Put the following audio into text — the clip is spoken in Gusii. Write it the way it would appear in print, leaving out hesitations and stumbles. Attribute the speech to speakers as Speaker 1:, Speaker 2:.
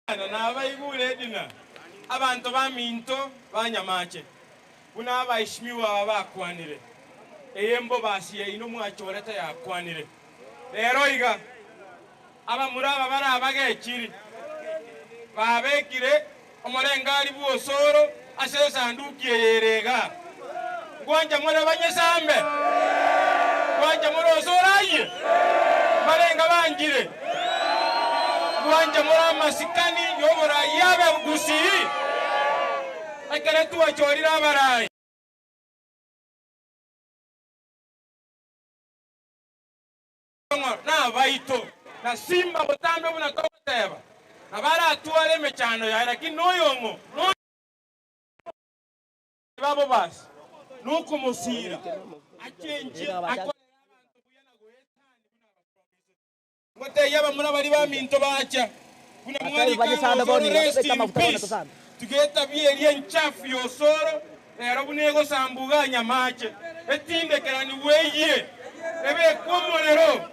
Speaker 1: edina. Nabaigure edina abanto baminto ba Nyamache, buna abaishimiwa aba bakwanire, eye mbobasi yaino mwachorete yakwanire. Rero iga, abamura aba bare abagechiri, babekire omorengari bw'osoro ase esanduki eye ere igaa. Ngwancha more banyesambe? Ngwancha more osoro ayie? Mbarenga banchire? Ngwancha more amasikani y'oboraai abe gusii? Ekero twachorire abaraai. Nabaito, na simba botambe buna togoteba, nabo aratware emechando yaye, lakini noyong'o noyo babo basi nokomosiira achenchie akorere abanto buya na goetania buna abapromisete. Ngotebia abamura baria baminto bacha, buna mwarika ng'a osoro rest in peace, tiga etabia eria enchafu y'osoro Ero buna egosambuga nyamache, etindekeranigwe eyie, ebekwe omorero.